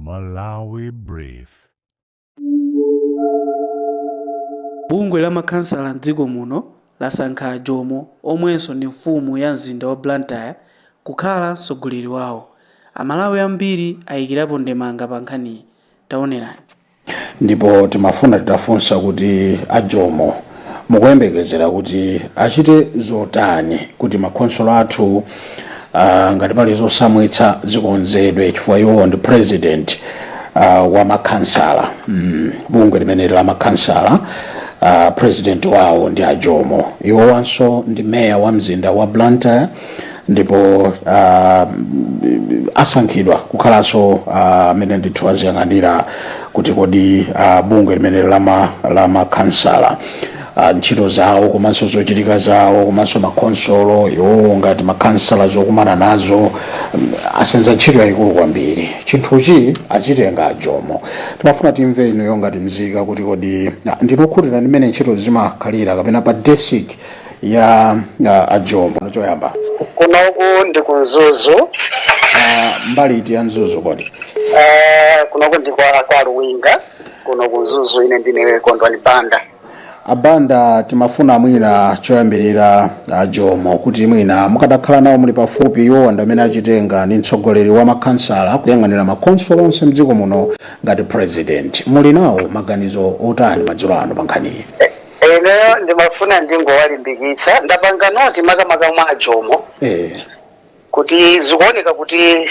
Malawi Brief. Bungwe la makhansala mdziko muno lasankha a Jomo omwenso ndi mfumu ya mzinda wa Blantyre kukhala mtsogoleri wawo. Amalawi ambiri ayikirapo ndemanga pa nkhaniyi. Taonerani. Ndipo timafuna titafunsa kuti a Jomo mukuyembekezera kuti achite zotani kuti makhonsolo athu ngati pali zosamwitsa zikonzedwe, chifukwa iwowo ndi president wa makhansala, bungwe limene la makhansala, president wawo ndi a Jomo. Iwowanso ndi meya wa mzinda wa Blantyre ndipo asankhidwa kukhalanso amene ndithu aziyang'anira kuti kodi bungwe limene la makhansala, ntchito zawo komanso zochitika zawo komanso makhonsolo iwowo ngati makhansala zokumana nazo. Asenza ntchito yayikulu kwambiri. Chinthuchi achitenga a Jomo. Timafuna timve inuyo ngati mzika kuti kodi ndinokhutira ndi mmene ntchito zimakhalira kapena pa desk ya a Jomo choyamba? Kunoku ndi ku Mzuzu. Mbali iti ya Mzuzu kodi? Kunoku ndi kwa Luwinga kuno ku Mzuzu. Ine ndine Kondwani Banda. Abanda, timafuna mwina choyambirira a Jomo kuti mwina mukadakhala nawo muli pafupi, iwowa ndi amene achitenga, ndi mtsogoleri wa makhansala kuyang'anira makhonsolo onse mdziko muno ngati president, muli nawo maganizo otani madzulo ano pa nkhaniyi? Ineyo ndimafuna ndingowalimbikitsa. Ndapanga note makamaka mwa Jomo kuti zikuoneka kuti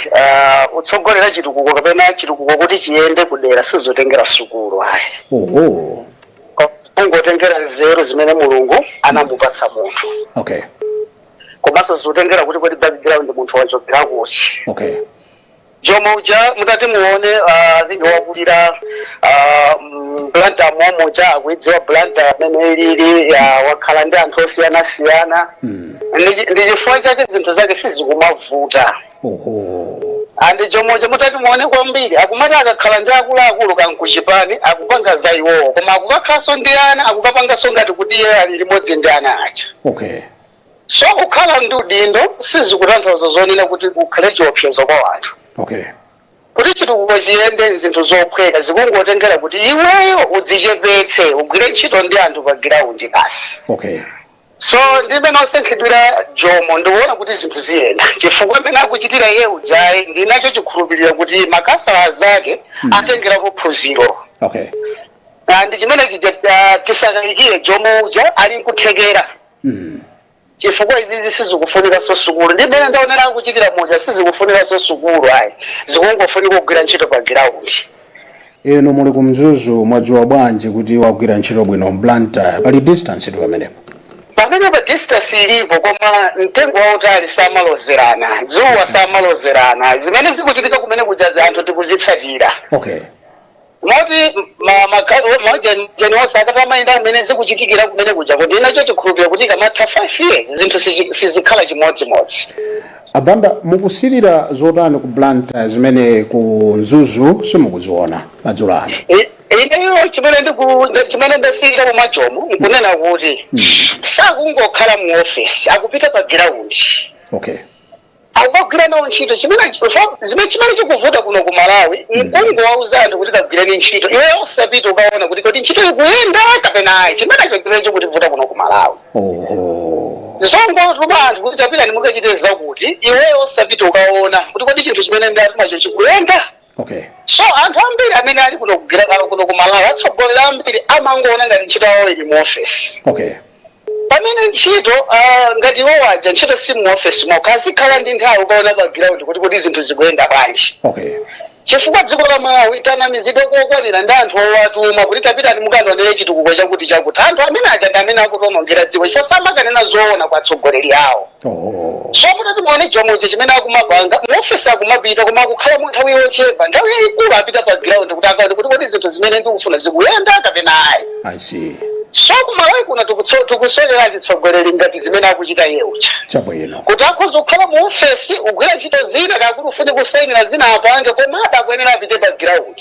utsogolera chitukuko kapena chitukuko kuti chiyende kudera sizotengera sukulu ayi, kungotengera nzeru zimene Mulungu anamupatsa munthu, komanso zikutengera kuti kodi background munthu wachokera kuti. Jomo uja mutati muone, I think wakulira Blantyre momuja, akuidziwa Blantyre amene ilili, wakhala ndi anthu osiyanasiyana. Ndi chifukwa chake zinthu zake sizikumavuta. And Jomoja mutati muone kwambiri, akumati akakhala ndi akuluakulu kankuchipani akupanga za iwowo, koma akukakhalanso ndi ana akukapanganso ngati kuti iye ali limodzi ndi ana aja. So kukhala ndi udindo sizikutanthauza zonena kuti ukhale chiopsezo kwa anthu. Kuti chitukuko chiyende, zinthu zophweka, zikungotengera kuti iweyo udzichepetse, ugwire ntchito ndi anthu pa ground basi. So ndimene osankhidwira Jomo, ndikuona kuti zinthu ziyenda chifukwa mmene akuchitira iye ujayi, ndinacho chikhulupiriro kuti makasala zake atengerapo phunziro. Ndi chimene chija, tisakayikire, Jomo uja ali nkuthekera, chifukwa izizi sizikufunikanso sukulu. Ndi mmene ndaonera akuchitira muja, sizikufunikanso sukulu ayi, zikungofunika kugwira ntchito pa ground. Inu muli ku Mzuzu, mwadziwa bwanji kuti wagwira ntchito bwino Blantyre? Pali distance tu pamenepo. Pamene pa distance ilipo, koma mtengo wautali samalozerana, dzuwa samalozerana. Zimene zikuchitika kumene kuja anthu tikuzitsatira. Moti majeni onse akati amayenda amene zikuchitikira kumene kuja, kuti inacho chikhulupiriro kuti ikamatha 5 years zinthu sizikhala chimodzimodzi. Abanda, mukusirira zotani ku Blantyre zimene ku Mzuzu simukuziona madzulo ano? Ineyo chimene ndasirira mwa Jomo nkunena kuti sakungokhala mu office, akupita pa ground, akukagwira nawo ntchito. Chimene chikuvuta kuno ku Malawi mkungowauza anthu kuti kagwireni ntchito, iwe usapita ukaona kuti kodi ntchito ikuyenda kapena ayi. Chimenecho chimene chikutivuta kuno ku Malawi. Zongotuma anthu kuti tapitani mukachite zakuti, iweyo usapita ukaona kuti kodi chinthu chimene ndatumacho chikuyenda. So anthu ambiri amene ali kuno kugira kuno ku Malawi, atsogoleri ambiri amangoona ngati ntchito yawo ili mu office, pamene ntchito, ngati iwo waja, ntchito si mu office mokha. Azikhala ndi nthawi ukaona pa ground kuti kodi zinthu zikuyenda bwanji, chifukwa dziko la Malawi tanamizidwa kokwanira ndi anthu owatuma kuti tapitani mukanonere chitukuko chakuti chakuti. Anthu amene aja ndi amene akutonongera dziko chifukwa samakanena zoona kwa atsogoleri awo. So mutati muone Jomoja chimene akumapanga mu office, akumapita koma akukhala mu nthawi yochepa, nthawi yayikulu apita pa ground kuti akaone kuti kodi zinthu zimene ndikufuna zikuyenda kapena ayi. I see. So kumalawi kuno tikusowera atsogoleri ngati zimene akuchita iye uja, kuti akhoza kukhala mu ofesi ugwira ntchito zina, kakuti ufune kusayinira zina apange, komabe akuyenera apite pa ground.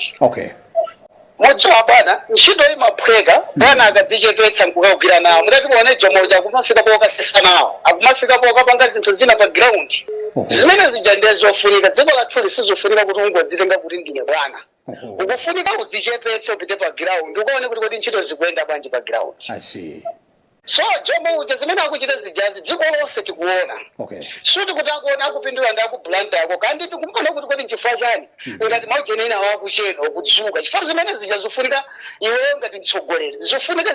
Mudziwa bwana, ntchito imaphweka bwana akadzichepetsa nkukagwira nawo. Mutati muone, Jomo uja akumafika pokasesa nawo, akumafika pokapanga zinthu zina pa ground. Zimene zija ndiye zofunika. Dziko lathu lisizofunika kuti ungodzitenga kuti ndine bwana. Ukufunika udzichepetse, upite pa ground, ukaone kuti kodi ntchito zikuyenda bwanji pa ground. I see. So Jomo uja zimene akuchita zijazi, dziko lonse tikuona. Suti kuti akuona akupindula ndi aku Blantyre ako kandi tikumaona kuti kodi nchifukwa chani ngati maujenena wakuchedwa kudzuka, chifukwa zimene zija zofunika iweyo ngati mtsogoleri, zofunika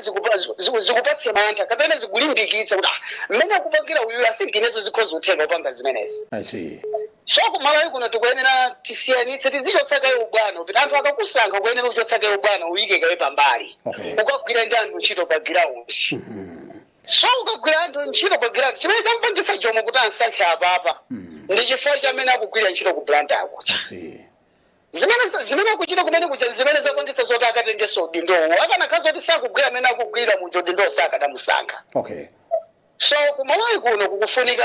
zikupatse mantha kapena zikulimbikitsa kuti, ah, mmene akupangira uyu, I think inezo zikhoza kutheka kupanga zimenezi. I see. So kumalawi kuno tikuyenera tisiyanitse, tizichotsa kaye ubwana. Upita anthu akakusankha, kuyenera kuchotsa kaye ubwana, uyike kaye pambali, ukagwira ndi anthu ntchito pa ground. So ukagwira anthu ntchito pa ground, chimene champangitsa Jomo kuti ansankhe apapa ndi chifukwa chamene akugwira ntchito ku Blantyre. I see. Zimene akuchita kumene kuja, zimene zapangitsa zoti akatengeso udindowo. Akanakhala zoti sakugwira amene akugwira muja udindowo, sakadamusankha. So kumalawi kuno kukufunika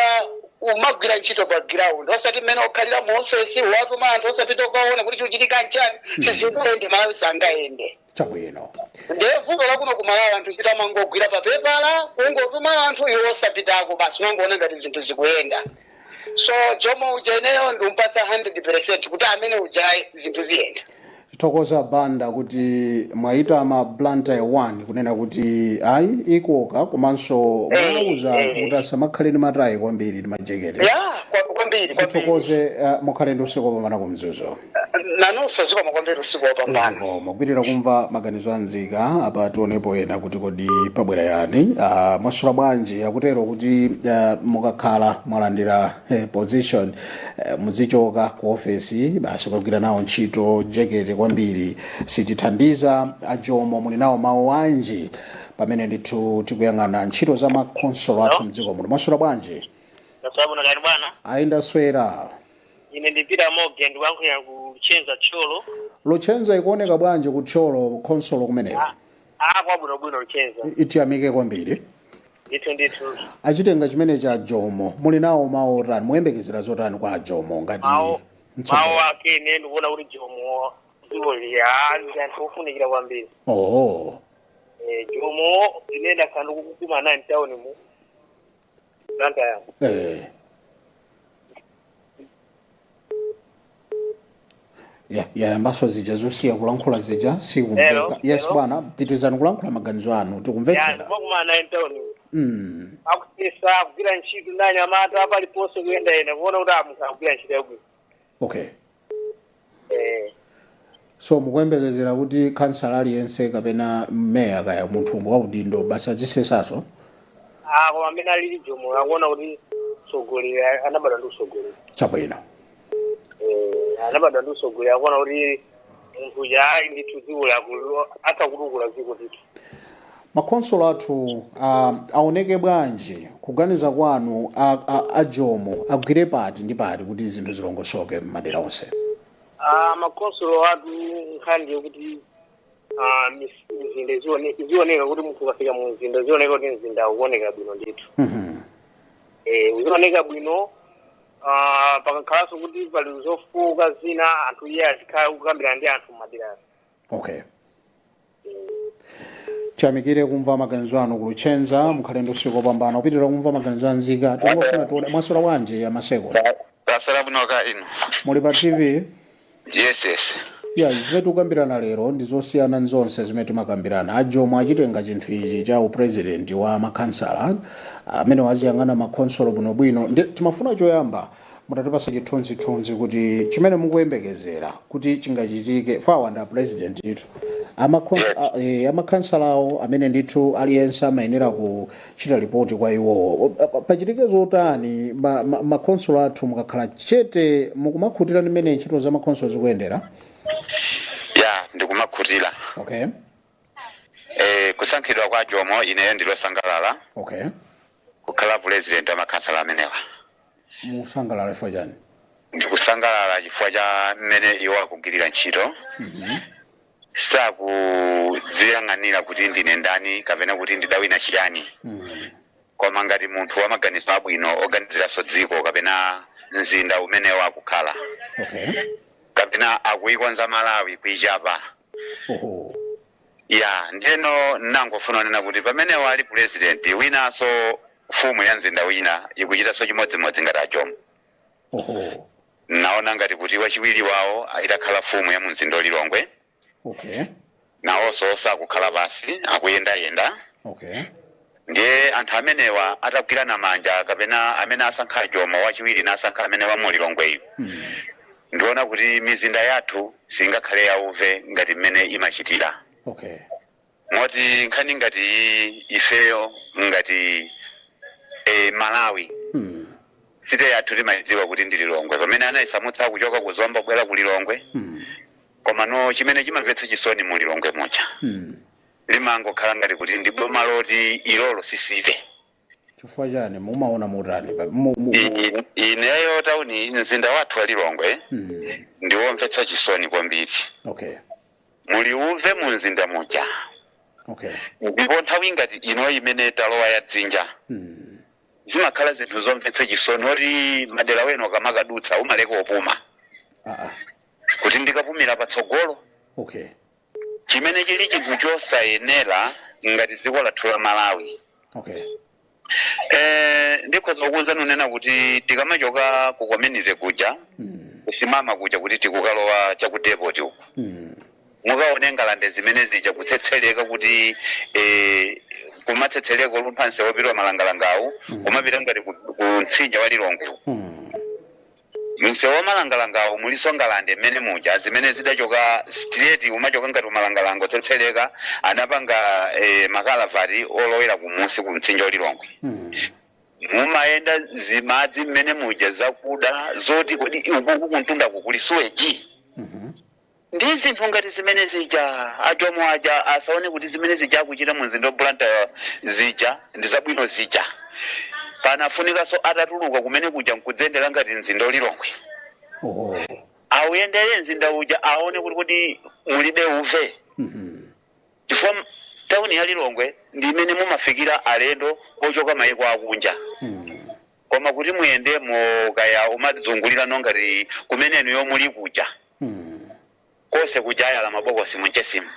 umagwira ntchito pa ground, osati mmene okhalira mu ofesi, watuma anthu, osapita ukaona kuti chikuchitika nchani. Sizingayende, Malawi sangayende. Ndiye vuto lakuno kumalawi, anthu chita mangogwira pa pepala, kungotuma anthu, iwo osapitako, basi unangoona ngati zinthu zikuyenda. So Jomo uja ineyo ndiumpatsa 100% kuti amene ujayi zinthu ziyenda. Tithokoza Banda kuti mwayitama Blantyre 1 kunena kuti ayi, ikoka, komanso mwauza anthu kuti asamakhale ndi matayi kwambiri ndi majekete. Ya, kwambiri kwambiri. Tithokoze, mukhale ndi usiku wopambana ku Mzuzu. Nanunso zikomo kwambiri, usiku wopambana. Zikomo. Kupitirira kumva maganizo a nzika apa, tionepo ena kuti kodi pabwera yani. Mwaswera bwanji? Akutero kuti mukakhala mwalandira position, muzichoka ku ofesi basi kukagwira nawo ntchito. Jekete kwambiri sitithandiza. Ajomo, muli nawo mawu anji pamene ndithu tikuyang'ana ntchito za makonsolo athu mdziko muno? Mwaswera bwanji? Ndaswera kani bwana. Ayi, ndaswera. Ine ndipita Moge, ndikuyankhulira ku Luchenza, Thyolo. Luchenza ikuoneka bwanji ku Thyolo, khonsolo kumeneko? Ah, kwabwinobwino Luchenza. Itiyamike kwambiri. Ndithu ndithu. Achitenga chimene cha Jomo, muli nawo mawu otani? Muyembekezera zotani kwa Jomo ngati Mawu mtsogoleri? Mawu ake, ine ndikuona kuti Jomo dziko liya ndi anthu ofunikira kwambiri. Jomo ine ndakhala ndikukumana naye mtawuni mu Blantyre. Ya, yayambaso zija zosiya kulankhula zija, sikumveka. Hello, Yes. Hello. Bwana, pitizani kulankhula maganizo anu, tikumvetsera. Ndikumakumana naye mtawuni, akusesa, akugwira ntchito ndi anyamata paliponse kuyendayenda, kuona kuti amunthu akugwira ntchito yabwino. So mukuyembekezera kuti kansala aliyense kapena meya kaya munthu waudindo basi azisesaso? Ah, koma amene alili Jomo, akuona kuti mtsogoleri anabadwa ndi utsogoleri. Anabadwa ndi utsogoleri, akuona kuti munthu uja ayi ndithu, dziko lako atha kutukula dziko ndithu. Makonsolo athu aoneke bwanji kuganiza kwanu? Ajomo agwire pati ndi pati kuti zinthu zilongosoke m'madera onse? Ah, makonsolo athu, nkhani yokuti mizinda izioneka kuti munthu ukafika mu mzinda uzioneka kuti mzinda ukuoneka bwino ndithu. Uzioneka bwino. Pakakhalanso kuti pali zofuka zina, anthu iye azikhala kukambirana ndi anthu m'madera. Okay, tiyamikire kumva maganizo anu ku Luchenza, mukhale ndi usiku wopambana. Kupitirira kumva maganizo anzika, tingofuna tione, mwaswera bwanji amaseko? Taswera bwino ka inu? Muli pa TV? Yes. Ya, zimene tikukambirana lero ndi zosiyana nzonse zimene timakambirana. Ajomo achitenga chinthu ichi cha upresident wa makhansala amene waziyang'ana makhonsolo bwinobwino. Timafuna choyamba mutatipasa chithunzithunzi kuti chimene mukuyembekezera kuti chingachitike fawa ndi president ndithu amakhansalawo amene ndithu aliyense amayenera kuchita ripoti kwa iwowo, pachitike zotani? Makhonsolo athu, mukakhala chete, mukumakhutira ndi mmene ntchito za makhonsolo zikuyendera? Ya, ndikumakhutira. Kusankhidwa kwa Jomo, ineyo ndilosangalala kukhala president wa makhansala amenewa. Musangalala chifukwa chani? Ndikusangalala chifukwa cha mmene iwo akugwirira ntchito. Sakudziyang'anira kuti ndine ndani kapena kuti ndidawina chiyani, koma ngati munthu wa maganizo abwino oganiziranso dziko kapena mzinda umenewo akukhala, kapena akuikonza Malawi kuichapa. Ya, ndiyeno nangofuna kunena kuti pamene wali president winanso, mfumu ya mzinda wina ikuchitanso chimodzimodzi ngati ajomo. Naona ngati kuti wachiwiri wawo itakhala mfumu ya mumzinda Lilongwe, nawonso sakukhala pasi, akuyendayenda. Ndiye anthu amenewa atagwirana manja, kapena amene asankha Jomo wachiwiri nasankha amene wa mu Lilongweyu, ndiona kuti mizinda yathu singakhale yauve ngati mmene imachitira. Moti nkhani ngati iyi, ifeyo ngati Malawi, city yathu timayidziwa kuti ndi Lilongwe, pamene anayisamutsa kuchoka ku Zomba kubwera ku Lilongwe. Koma no, chimene chimamvetsa chisoni, mu Lilongwe muja limangokhala ngati kuti ndi boma loti ilolo si city. Chifukwa chani? Mumaona mutani Ineyo tauni, mzinda wathu wa Lilongwe ndiwomvetsa chisoni kwambiri. Muli uve mu mzinda muja. Ndipo nthawi ngati ino imene talowa ya dzinja, zimakhala zinthu zomvetsa chisoni oti madera weno akamakadutsa umaleka opuma kuti ndikapumira patsogolo, chimene chili chinthu chosayenera ngati dziko lathu la Malawi. Ndikhoza kukuwuza nunena kuti tikamachoka ku community kuja, kusimama kuja, kuti tikukalowa chaku depot uku, mukaone ngalande zimene zija kutsetseleka, kuti kumatsetseleka olumpha msewu wopita Malangalangawu, kumapita ngati ku mtsinje wa Lilongwe uku. Msewu wa Malangalangawu muliso ngalande mmene muja zimene zidachoka straight, umachoka ngati umalangalanga otsetseleka, anapanga makalavati olowera kumusi ku mtsinje wa Lilongwe. Mumayenda zimadzi mmene muja zakuda zoti kodi ukuku kumtundaku kuli sewage? Ndi zinthu ngati zimene zija ajomo aja asaone kuti zimene zija akuchita mu mzinda wa Blantyre zija ndi zabwino zija. Panafunikanso atatuluka kumene kuja nkudzendera ngati mzinda wa Lilongwe, awuyendere mzinda uja, aone kuti kodi mulibe uve? Chifukwa tawuni ya Lilongwe ndi imene mumafikira alendo ochoka mayiko akunja. Koma kuti muyendemo, kaya umadzungulira nongati kumenenu yomuli kuja, konse kujayala mabokosi munchesimu.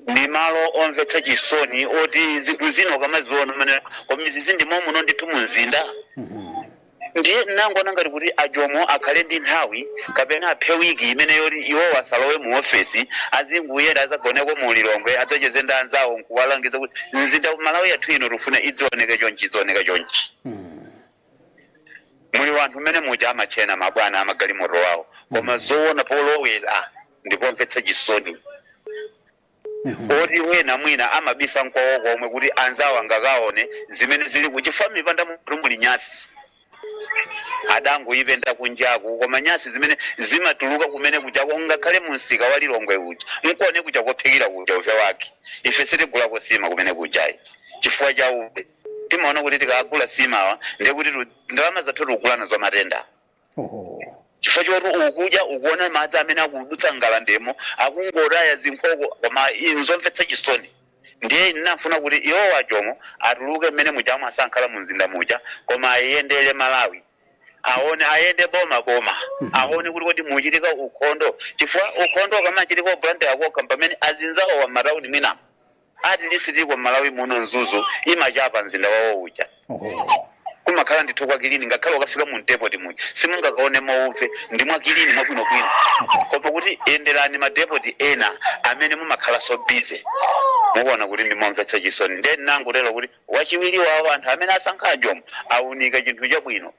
Ndi malo omvetsa chisoni oti zinthu zino ukamaziona mene, koma izi ndimo muno ndithu mu mzinda. Ndiye nangoona ngati kuti ajomo akhale ndi nthawi kapena aphe wiki imene yoti iwo asalowe mu ofesi, azinguyenda, azagoneko mu Lilongwe, adzacheze ndi anzawo nkuwalangiza kuti mzinda Malawi yathu ino tifuna idzioneke chonchi, idzioneke chonchi. Muli wanthu mmene muja amachena mabwana amagalimoto wawo, koma zoona polowera ndipomvetsa chisoni oti wena mwina amabisa nkwawo komwe kuti anzawo angakaone zimene zili kuchifukwa mipanda mutu muli nyasi, adangoyipenda kunjaku, koma nyasi zimene zimatuluka kumene kujako, ngakhale munsika wa Lilongwe uja nkuone kuja kophikira kuja, uve wake ife sitigulako sima kumene kujayi chifukwa cha uve. Timaona kuti tikagula simawa ndiye kuti ndalama zathu tikugula nazo matenda, chifukwa choti ukudya ukuona madzi amene akudutsa ngalandemo, akungotaya zinkhoko. Koma nzomvetsa chisoni. Ndiye ndinafuna kuti iwo wajomo atuluke mmene mujamo, asankhala mu mzinda muja, koma ayendere Malawi, aone, ayende boma boma, aone kuti kodi muchitika ukhondo, chifukwa ukhondo ukamachitika Blantyre kokha, pamene azinzawo wa matawuni mwina at least tiko Malawi muno, Mzuzu imachapa mzinda wawo uja, kumakhala ndithu kwa clean. Ngakhale ukafika mu depot muja simungakaone mauve, ndi mwa clean, mwabwinobwino. Koma kuti enderani madepoti ena amene mumakhala so busy, mukuona kuti ndimomvetsa chisoni. Ndiye nangotero kuti wachiwiri wawo, anthu amene asankha ajomo awunika chinthu chabwino,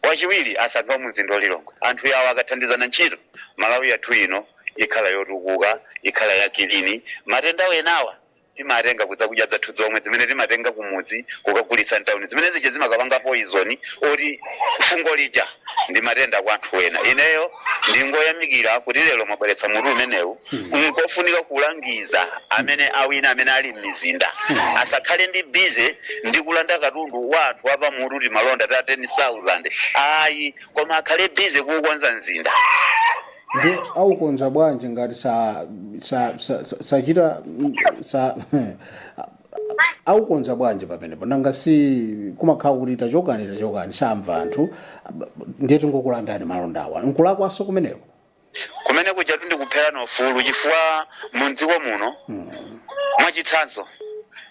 wachiwiri asankha mumzinda wa Lilongwe. Anthu yawo akathandizana ntchito, Malawi yathu ino ikhala yotukuka, ikhala ya clean. Matenda wenawa timatenga kudzakudya zathu zomwe zimene timatenga kumudzi kukagulitsa mtawuni, zimene zija zimakapanga poison oti fungo lija ndi matenda kwa anthu ena. Ineyo ndingoyamikira kuti lero mwabweretsa mutu umenewu. Nkofunika kulangiza amene awina, amene ali m'mizinda, asakhale ndi busy ndi kulanda katundu wa anthu apamutu timalonda ta 10,000, ayi, koma akhale busy kuukonza mzinda. Ndi aukonza bwanji ngati sa sa sa sa- sachita sa aukonza bwanji pamenepo? Nanga si kumakhala kuti tachokani, tachokani, samva anthu, ndiye tingokulandani malondawa, nkulakwaso kumeneko? Kumene kuja ndikuphera. Tizimenyerana ufulu, chifukwa mundziko muno, mwachitsanzo,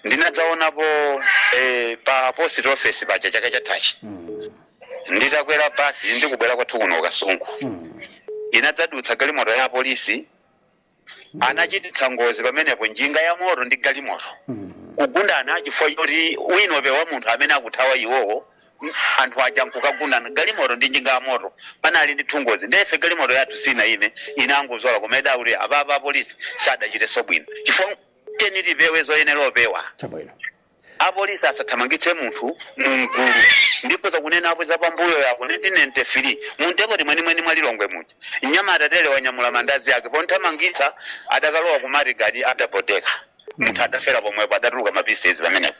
ndinadzaonapo pa post office paja chaka chathachi, nditakwera basi ndikubwera kwathu kuno Kasungu, inadzadutsa galimoto ya polisi. Anachititsa ngozi pamenepo, njinga ya moto ndi galimoto kugundana, chifukwa choti winope wa munthu amene akuthawa iwowo. Anthu aja nkukagundana, galimoto ndi njinga ya moto, panali ndithu ngozi. Ndefe galimoto yathu sina ime, inangozola kumene kuti apapa apolisi sadachiteso bwino, chifukwa teni tipewe zoyenera opewa. Apolisi asathamangitse munthu mumgulu. Ndipo zakunenapo zapambuyo yako 1993 muntepoti mwenimweni mwalilongwe muja, mnyamata tere wanyamula mandazi ake, ponthamangitsa adakalowa kumatigadi, adapoteka munthu, adafera pomwepo, adatuluka ma pieces pamenepo.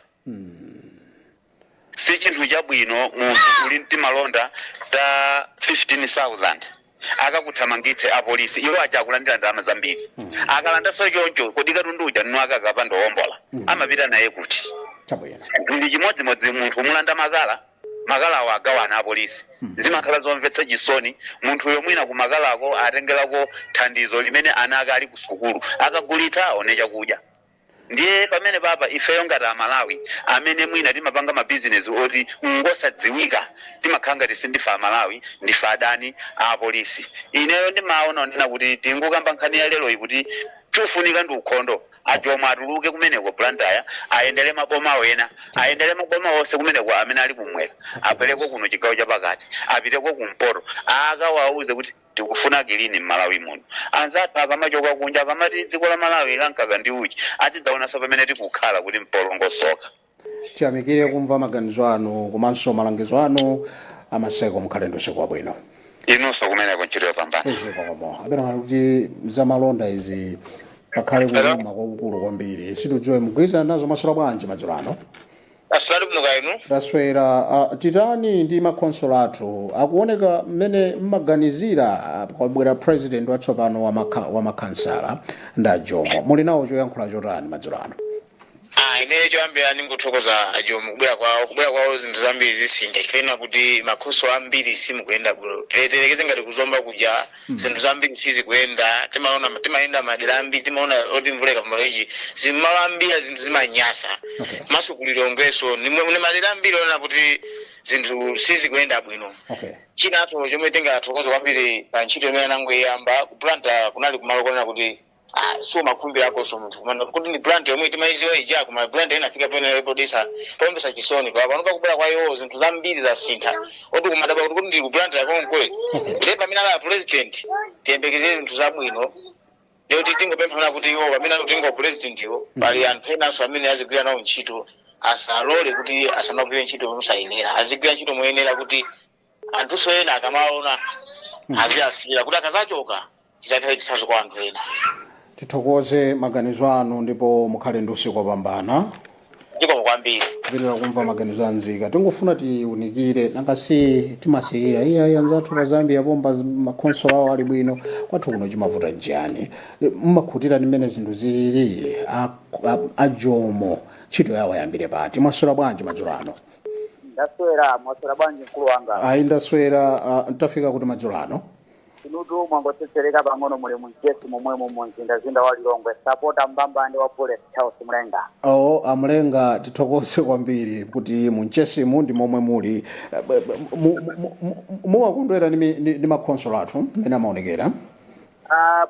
Si chinthu chabwino munthu uli mtimalonda ta 15,000 akakuthamangitse apolisi. Iwo aja akulandira ndalama zambiri. Akalandanso choncho, kodi katundu uja nnu akakapanda owombola amapita naye kuti? Ndi chimodzimodzi munthu umulanda makala, makala awo agawana apolisi. Zimakhala zomvetsa chisoni. Munthuyo mwina kumakalako atengerako thandizo limene ana ake ali ku sukulu, akagulitsa aone chakudya. Ndiye pamene papa ifeyo ngati Amalawi amene mwina timapanga mabizinesi oti ngosadziwika, timakhala ngati sindife Amalawi, ndife adani a apolisi. Ineyo ndimaona onena kuti tingukamba nkhani ya leroyi kuti chofunika ndi ukhondo. Ajomo atuluke kumeneko Blantyre, ayendere maboma ena, ayendere maboma onse kumeneko amene ali kumwera, abwereko kuno chigawo chapakati, apiteko kumpoto, akawauze kuti tikufuna clean m'Malawi muno. Anzathu akamachoka kunja akamati dziko la Malawi lankaka ndi uchi, azidzaonanso pamene tikukhala kuti mpolongosoka. Tiyamikire kumva maganizo anu komanso malangizo anu, Amaseko. Mukhale ndi usiku wabwino. Inunso kumeneko, ntchito yopambana. Zikomo. Apena kuti zamalonda izi pakhale kuluma kwakukulu kwambiri, situdziwe mugwirizana nazo. Maswera bwanji madzulo ano? Aswera bwino, kaya inu? Taswera. Titani ndi makhonsolo athu akuoneka mmene mmaganizira? Kwabwera president watsopano wa makhansala nda Jomo. Muli nawo choyankhula chotani madzulo ano? Ah, ine choyambira ndingothokoza ajomo kubwera kwawo. Kubwera kwawo zinthu zambiri zisintha, chifukwa kuti makhonsolo ambiri simukuyenda bwino. Tiyerekeze ngati kuzomba kuja, zinthu zambiri sizikuyenda. Timaona, timayenda madera ambiri, timaona oti mvula ikavumba ichi, zimalo ambiri zinthu zimanyasa. Maso kulilongweso ni madera ambiri onena kuti zinthu sizikuyenda bwino. Chinanso chomwe tingathokoze kwambiri pa ntchito imene anangoyamba ku Blantyre, kunali kumalo konena kuti so makhumbi akonso munthu kumana kuti ndi Blantyre yomwe timayiziwa ija, koma Blantyre inafika pene podisa pomvetsa chisoni. Pa pano pakubwera kwa iwo zinthu zambiri zasintha, oti kumadabwa kuti ndili ku Blantyre konkweli. Ndiye pamene ali a president tiyembekezere zinthu zabwino. Ndiyoti tingopemphana kuti iwo pamene ali kutenga president iwo, pali anthu enanso amene azigwira nawo ntchito, asalole kuti asamagwire ntchito mosayenera, azigwira ntchito moyenera, kuti anthunso ena akamaona aziyasira, kuti akazachoka chizakhale chitsanzo kwa anthu ena. Tithokoze maganizo anu ndipo mukhale ndi usiku wopambana. Zikomo kwambiri. Kupitirira kumva maganizo anzika, tingofuna tiunikire, nanga si timasikira iya anzathu pa Zambia pomba makhonsolo awo ali bwino, kwathu kuno chimavuta nchiyani? Mmakhutira ndi mmene zinthu zilili? Ajomo ntchito yawo ayambire pati? Mwaswera bwanji madzulo ano? Ndaswera. Mwaswera bwanji, mkulu wanga? Ayi, ndaswera. Tafika kuti madzulo ano? Inutu mwangotsetsereka pang'ono, muli mujesi momwemo mu mzindazinda wa Lilongwe. Sapota mbambande wa Bullet, Charles Mlenga. Oh, Amlenga, tithokoze kwambiri kuti munchesimu ndi momwe muli. Mumakondwera ndi makhonsolo athu mmene amaonekera?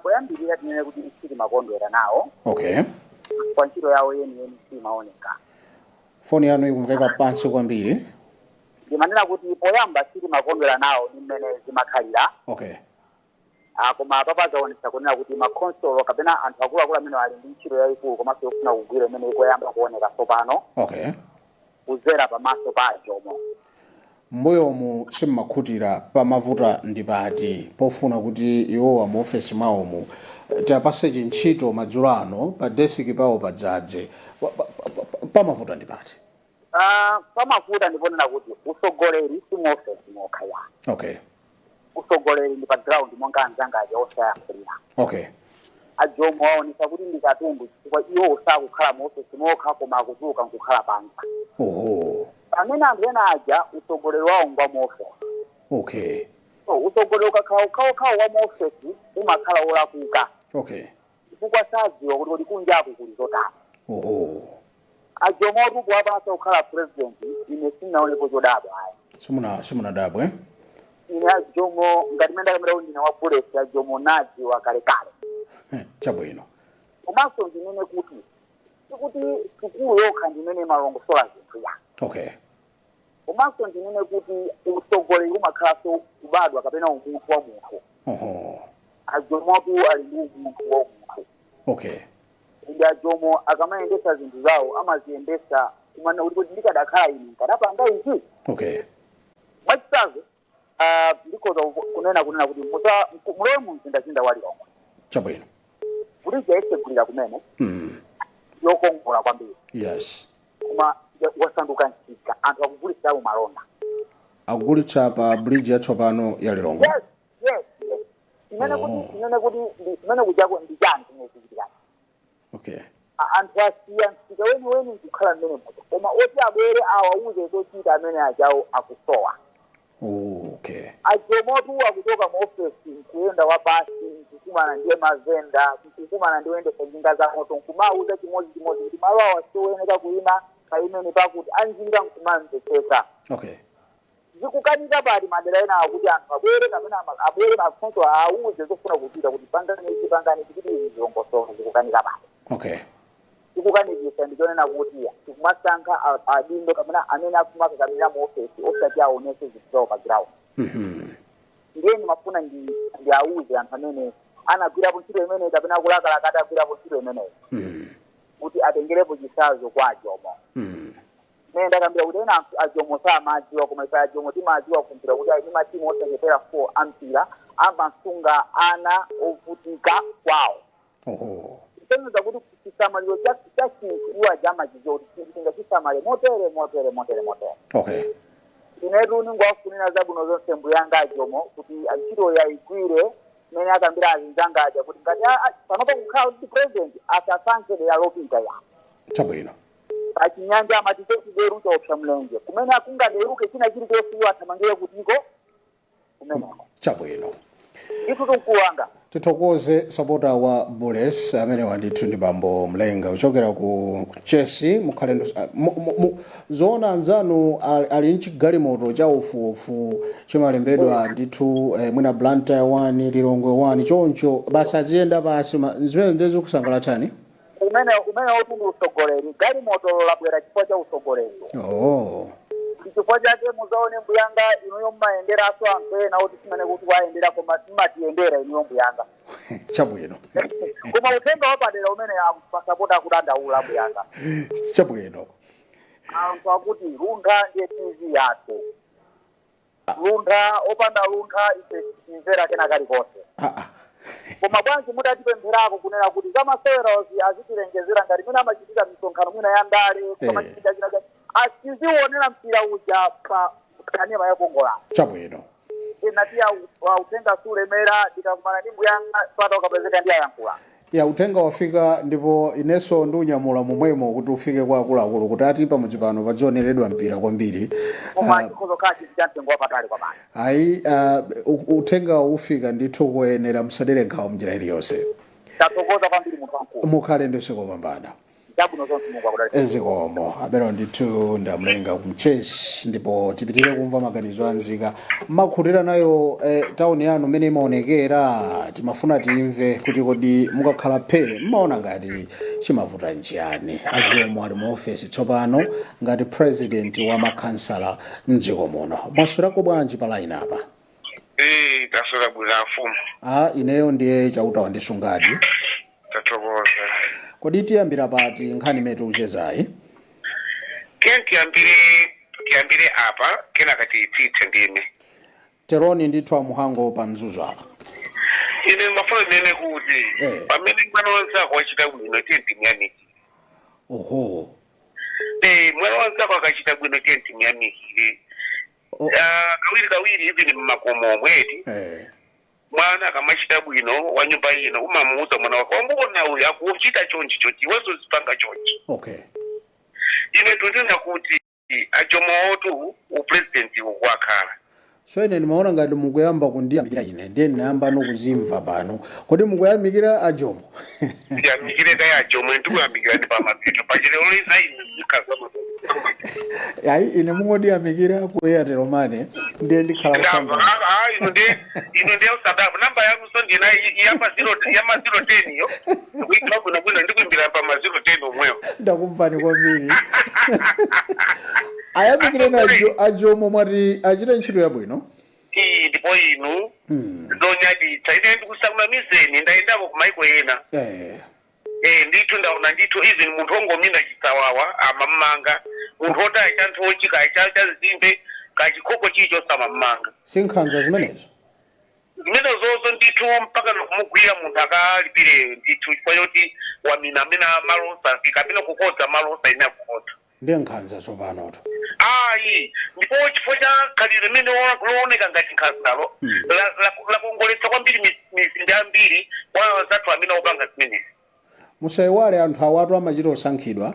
Poyambirira tinene kuti sitimakondwera nawo kwa ntchito yawo yeniyeni simaoneka. Foni yanu ikumveka pansi kwambiri. Ndimanena kuti poyamba sitimakondwera nawo ndi mmene zimakhalira. Koma apapa zaonetsa kunena kuti makhonsolo kapena anthu akuluakulu amene ali ndi ntchito yayikulu komanso yofuna kugwira imene ikoyamba kuoneka tsopano kudzera pamaso pa Ajomo. Mbuyomu simmakhutira, pamavuta ndi pati pofuna kuti iwowa mu ofesi mwawomu tiapase chintchito madzulo ano, pa desiki pawo padzadze? Pamavuta ndi pati? Pamavuta ndiponena kuti usogoleri si mu ofesi mokha ya. Usogoleri ndi pa ground, monga anzanga aja osayankhulira. Ajomo aonetsa kuti ndi katundu, chifukwa iwo sakukhala mu ofesi mokha koma akutuluka nkukhala panja, pamene anthu ena aja usogoleri wawo ngwa mu ofesi. So usogoleri ukakhala ukhawokhawo wa mu ofesi umakhala wolakuka. Chifukwa sadziwa kuti kodi kunjaku kuli zotani. A Jomotu kuwapasa kukhala president, ine sinaonepo chodabwa ayi. Simunadabwe? Ine ajomo, ngati mene ndakamira kuti ndine wa Bullets, ajomo nadziwa kalekale. Komanso ndinene kuti sikuti sukulu yokha ndimene imalongosola zinthu ya. Komanso ndinene kuti utsogoleri umakhalanso kubadwa kapena umunthu wa munthu. Ajomotu ali ndi umunthu wa umunthu. Ndi ajomo akamayendesa zinthu zawo amaziyendesa kumana kuti ndikadakhala ine nkadapanga izi. Mwachitsanzo, ndikhoza kunena kuti mulowe mu mzinda wa Lilongwe. Kuti yayisegulira kumene, yokongola kwambiri. Koma wasanduka msika, anthu akugulitsirapo malonda. Akugulitsa pa bridge yatsopano ya Lilongwe? Yes. Imene kuti imene kuti imene kujako ndi chani chimene chikuchitikani? Anthu asiya msika weniweni nkukhala mmene muja, koma oti abwere awauze zochita amene ajawo akusowa. Ajomotu akuchoka mu ofesi nkuyenda wapasi, nkukumana ndiye mavenda, nkukumana ndi oyendesa njinga za moto, nkumauza chimodzimodzi kuti malo awa sioyeneka kuyima, kayimeni pakuti, anjinga nkumamvetsetsa. Zikukanika pali madera ena akuti anthu abwere kapena abwere mafunso auze zofuna kuchita kuti pangani ichi, pangani ichi, kuti izi zilongosole, zikukanika pali? Zikukanikisa ndichonena kuti tikumasankha adindo kapena amene akumakakamira mu ofesi osati aonese zinthu zawo pa ground. Ndiye ndimafuna ndi auze anthu amene anagwirapo ntchito imeneyi kapena kulakalaka atagwirapo ntchito imeneyi kuti atengerepo chitsanzo kwa ajomo. Mmene ndakambira kuti ena anthu ajomo samadziwa, koma ife ajomo timadziwa kumpira kuti ali ndi matimu osachepera 4 ampira, amasunga ana ovutika kwawo. Kusonyeza kuti chisamaliro cha chinthu iwo aja amachidziwa kuti chinthu tingachisamale motere, motere, motere, motere. Inetu ningowafunira zabwino zonse mbuyanga ajomo kuti ntchito yayigwire mmene akambira azinzanga aja kuti ngati panopa kukhala kuti president asasankhe dera lopita ya. Pachinyanja amati chideru chaopsa mlenje, kumene akungaderuke china chilichonse iwo athamangire kutiko kumeneko. Ndithu, mkulu wanga. Tithokoze sapota wa Bullets amene wandithu ndi bambo Mlenga kuchokera ku Chelsea. Mukhale zoona anzanu ali mchigalimoto cha ufuufu chimalembedwa ndithu mwina Blantyre 1, Lilongwe 1, choncho basi aziyenda pasi, zimene ndizikusangalatsani. Umene woti ndi usogoleri, galimoto labwera chifukwa cha usogoleri. Ndi chifukwa chake muzaone mbuyanga inuyo mmayenderanso anthu ena oti simene kuti wayendera, koma mmatiyendera inuyo mbuyanga. Koma uthenga wapadera umene pasapota akudandaula mbuyanga. Anthu akuti Luntha ndiye TV yathu, Luntha, opanda Luntha ife timvera kena kalikonse. Koma bwanji mutatipempherako kunena kuti zamasewerozi azitilengezera ngati mwina amachitika misonkhano mwina ya ndale, kamachitika china cha tizionera mpira uja pa kanema yakongola. Inatiya uthenga sulemera, ndikakumana ndi mbuyanga pata ukapezeka ndi ayankhula. Ya, uthenga wafika ndipo inenso ndiunyamula momwemo kuti ufike kwa akuluakulu kuti ati pamudzi pano padzioneredwa mpira kwambiri. Koma chikhozo khala chinthu cha mtengo wapatali kwabasi. Ayi, uthenga ufika ndithu kuyenera, musadere nkhawa mnjira iliyonse. Tathokoza kwambiri munthu wamkulu. Mukhale ndi usiku wopambana. Zabwino zonse, Mulungu akudalitse. Zikomo. Abero ndithu ndamlenga kumchesi, ndipo tipitire kumva maganizo anzika. Makhutira nayo tauni yanu mmene imaonekera? Timafuna timve kuti kodi mukakhala phe mmaona ngati chimavuta nchiyani? Ajomo ali mu ofesi tsopano ngati president wa makhansala mdziko muno. Mwaswerako bwanji pa line apa? Eh, taswera bwino mfumu. A, ineyo ndiye Chauta wandisungadi. Tathokoza. Kodi tiyambira pati nkhani imene tikuchezayi? Tiye tiyambire apa, kenaka tiyitsitse ndime. Teroni ndithu amuhango pa Mzuzu apa. Ine ndimafuna ndinene kuti pamene mwana wanzako wachita bwino, tiye timuyamikire. Eh, mwana wanzako akachita bwino, tiye timuyamikire. Ah, kawiri kawiri even mmakomo omweti, mwana akamachita bwino wa nyumba ino, umamuuza mwana wako, "Wambuona uyu akuchita chonchi chonchi, iwenso uzipanga chonchi." Ine tundina kuti ajomowotu upresident ukwakhala. So ine ndimaona ngati mukuyamba kundiyamikira ine, ndiye ndinayamba nokuzimva pano. Kodi mukuyamikira aJomo? Ndiyamikire kaye aJomo, ndikuyamikirani pamapeto pachiloleza ine zikhaza. Ayi, ine mungondiyamikira ku Airtel Money, ndiye ndikhala Ndamva. kusangalala. Ah, inu ndiye usadabo namba yangu, so ndina yama zero, yama 010 yo ndikuidziwa bwino bwino, ndikuimbira pa ma 010 omweyo. Ndakumvani kwambiri. Ayamikireni aJomo, mwati achite ntchito yabwino. Iyi, ndipo inu zonyaditsa. Ine ndikusakunamizeni, ndayendako kumaiko ena. Ndithu ndaona ndithu, even munthu ongomina chisawawa amammanga, munthu otaya chanthochi kaya cha nzimbe kachikhoko chicho samammanga. Sinkhanza zimenezo? Zimene zozo ndithu, mpaka nakumugwira munthu akalipire ndithu, chifukwa choti wamina amene malo osafika kapena kukodza malo osayenera kukodza. Ndiye nkhanza tsopanoto. Ayi, ndipo chifukwa cha khalidwe limene looneka ngati nkhanzalo lakongoletsa kwambiri mizinda yambiri kwa anzathu amene akupanga zimenezi. Musayiwale, anthu awatu amachita osankhidwa.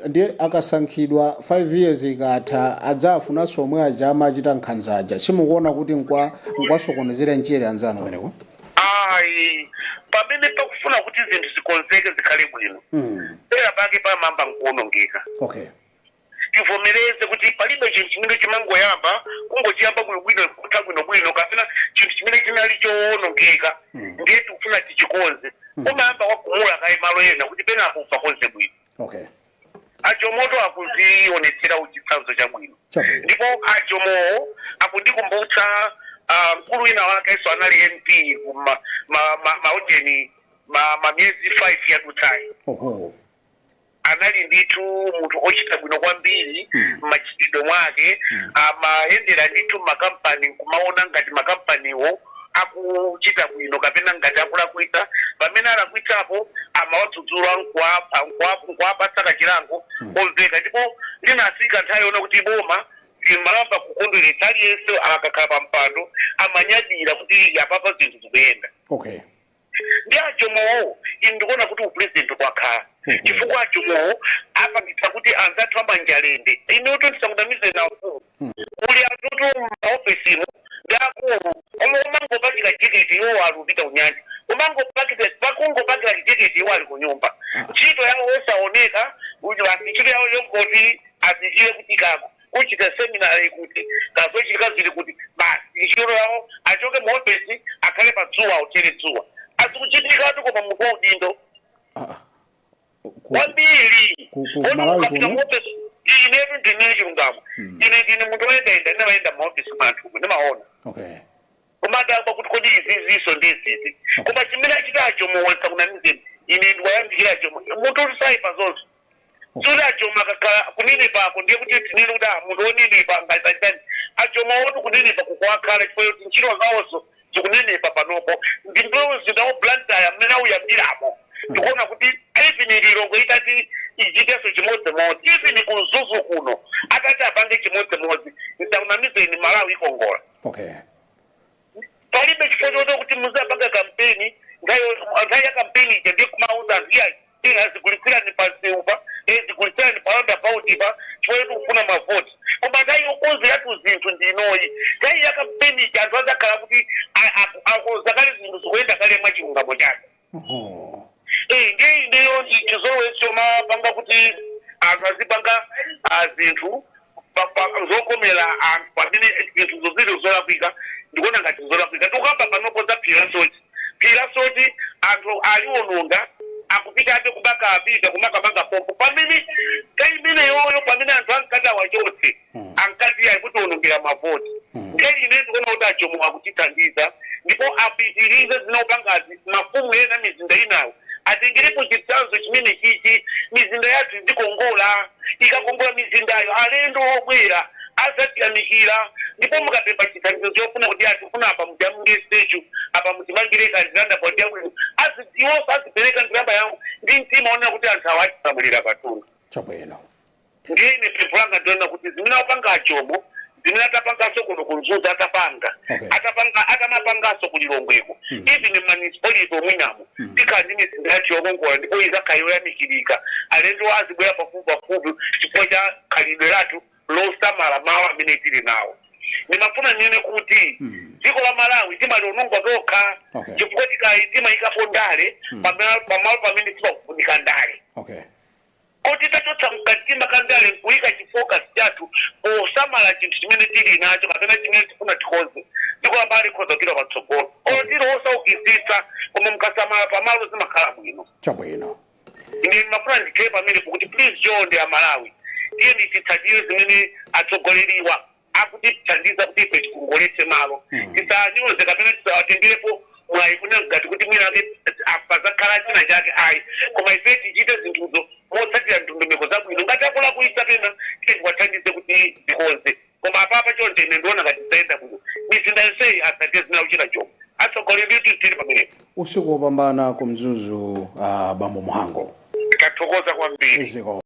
Ndiye akasankhidwa, 5 years ikatha, adzafunanso omwe aja amachita nkhanza aja. Simukuona kuti nkwasokonezera mchere anzanu kumeneko? Ayi, pamene pakufuna kuti zinthu zikonzeke, zikhale bwino, pera pake pamamba nkuwonongeka. Tivomereze kuti palibe chinthu chimene chimangoyamba, kungochiyamba bwinobwino kutha bwinobwino, kapena chinthu chimene chinali chowonongeka ndiye tikufuna tichikonze, umayamba wagumula kaye malo ena kuti penapo upakonze bwino. AJomoto akuzionetsera chitsanzo chabwino. Ndipo aJomowo akundikumbutsa mkulu wina wakenso anali MP kuma maujeni ma miyezi 5 yadutsayi. Anali ndithu munthu ochita bwino kwambiri m'machitidwe mwake. Amayendera ndithu makampani nkumaona ngati makampaniwo akuchita bwino kapena ngati akulakwitsa. Pamene alakwitsapo amawadzudzula nkuwapatsa kachilango komveka. Ndipo linafika nthawi yona kuti boma limalamba kukondweretsa aliyense akakhala pa mpando, amanyadira kuti apapa zinthu zikuyenda. Ndi aJomowo, ine ndikuona kuti upresident kwakhala, chifukwa aJomowo apangitsa kuti anzathu amanjalende. Inutu ndisakunamize na mfumu, kuli anthutu m'maofesimu ndi akulu omwe umangopakira jeketi iwo ali kupita kunyanja, umangopakira, pakungopakira jeketi iwo ali kunyumba, ntchito yawo osaoneka uyu basi, ntchito yawo yongoti azichire kuti kako kuchita seminar kuti kazochitika zili kuti basi, ntchito yawo achoke mu ofesi akhale pa dzuwa, autere dzuwa, azikuchitikatu, koma munthu wa udindo kwambiri. Ku Kodi Malawi ukapita kuno? mu ofesi, inetu ndine chilungamo, ine ndine munthu woyendayenda, ndimayenda maofisi mwanthu ndimaona, kumadabwa kuti kodi izi ziso ndi izizi. Koma chimene achita aJomo, ndisakunamizeni, ine ndiwayamikira aJomo. Munthu utisaipa zonse suti aJomo akakhala kunenepako ndiye kuti tinene kuti ah, munthu wonenepa ngazachani. AJomo woti kunenepa kukuwakhala chifukwa choti ntchito zawonso zikunenepa panopo. Ndi mzinda wa Blantyre mmene auyambiramo, ndikuona kuti even Lilongwe itati ichitenso chimodzimodzi, even ku Mzuzu kuno atati apange chimodzimodzi, ndisakunamizeni, Malawi ikongola. Palibe chifukwa choti kuti muzapanga kampeni, nthawi ya kampeni ija ndiye kumauza anthu, iyayi, ina zigulitsirani pa msewupa, zigulitsirani pa roundabout pa, chifukwa choti kufuna mavoti. Koma nthawi yokonzeratu zinthu ndi inoyi. Nthawi ya kampeni ija anthu azakhala kuti akonza kale, zinthu zikuyenda kale mwa chilungamo chake. Ndiye ineyo chizolowezi chomapanga kuti anthu azipanga zinthu zokomera anthu pamene zinthu zozili zolakwika, ndikuona ngati zolakwika. Tikukamba panopo za phiri la Soche. Phiri la Soche anthu aliwononga, akupitabe kubaka, apita kumakamanga pompo, pamene nthawi imeneyoyo pamene anthu ankati awachotse, ankati ayi, kuti onongera mavoti. Ndiye ine ndikuona kuti aJomo akutithandiza ndipo apitirize zinaopangazi. Mafumu ena mizinda inawo atengerepo chitsanzo chimene chichi. Mizinda yathu izikongola. Ikakongola mizindayo, alendo obwera azatiyamikira. Ndipo mukapempha chithandizo chofuna kuti atifuna apa mutiamangire statue, apa mutimangire kandi roundabout yabwino, iwonso azipereka ndalama yawo ndi mtima onena kuti anthu awa atisamulira katundu. Ndiye ine pempho langa ndiona kuti zimene apanga aJomo, zimene atapanganso kuno ku Mzuzu, atapanga atapanga, atamapanganso ku Lilongweko, even municipality omwinamo, tikhala ndi mizinda yathu yokongola ndipo izakhala yoyamikirika. Alendo azibwera pafupi pafupi chifukwa cha khalidwe lathu losamala mawu amene tili nawo. Ndimafuna ndinene kuti dziko la Malawi timaliononga tokha, chifukwa timayikapo ndale pamalo pamene sipakufunika ndale. Kuti tachotsa mkatima kandale nkuyika chifocus chathu posamala chinthu chimene tili nacho kapena chimene tifuna tikonze, dziko la Malawi likhoza kupita patsogolo. Olo tili osaukitsitsa, koma mkasamala pamalo zimakhala bwino. Ine ndimafuna ndikhale pamenepo kuti please, chonde Amalawi, tiye titsatire zimene atsogoleriwa akutithandiza kuti ife tikongoletse malo. Tisanyoze kapena tisawatengerepo mwayi kuna ngati kuti mwina ake apazakhala china chake, ayi, koma ife tichite zinthuzo motsatira ndondomeko zabwino. Ngati akulakwitsa pena, tiye tiwathandize kuti tikonze. Koma apapa chonde, ine ndiona ngati zayenda bwino. Mizinda yonseyi atsatire zimene akuchita Jomo atsogoleri, titiri pamenepo. Usiku wopambana ku Mzuzu, bambo Muhango. Tathokoza kwambiri. Ziko.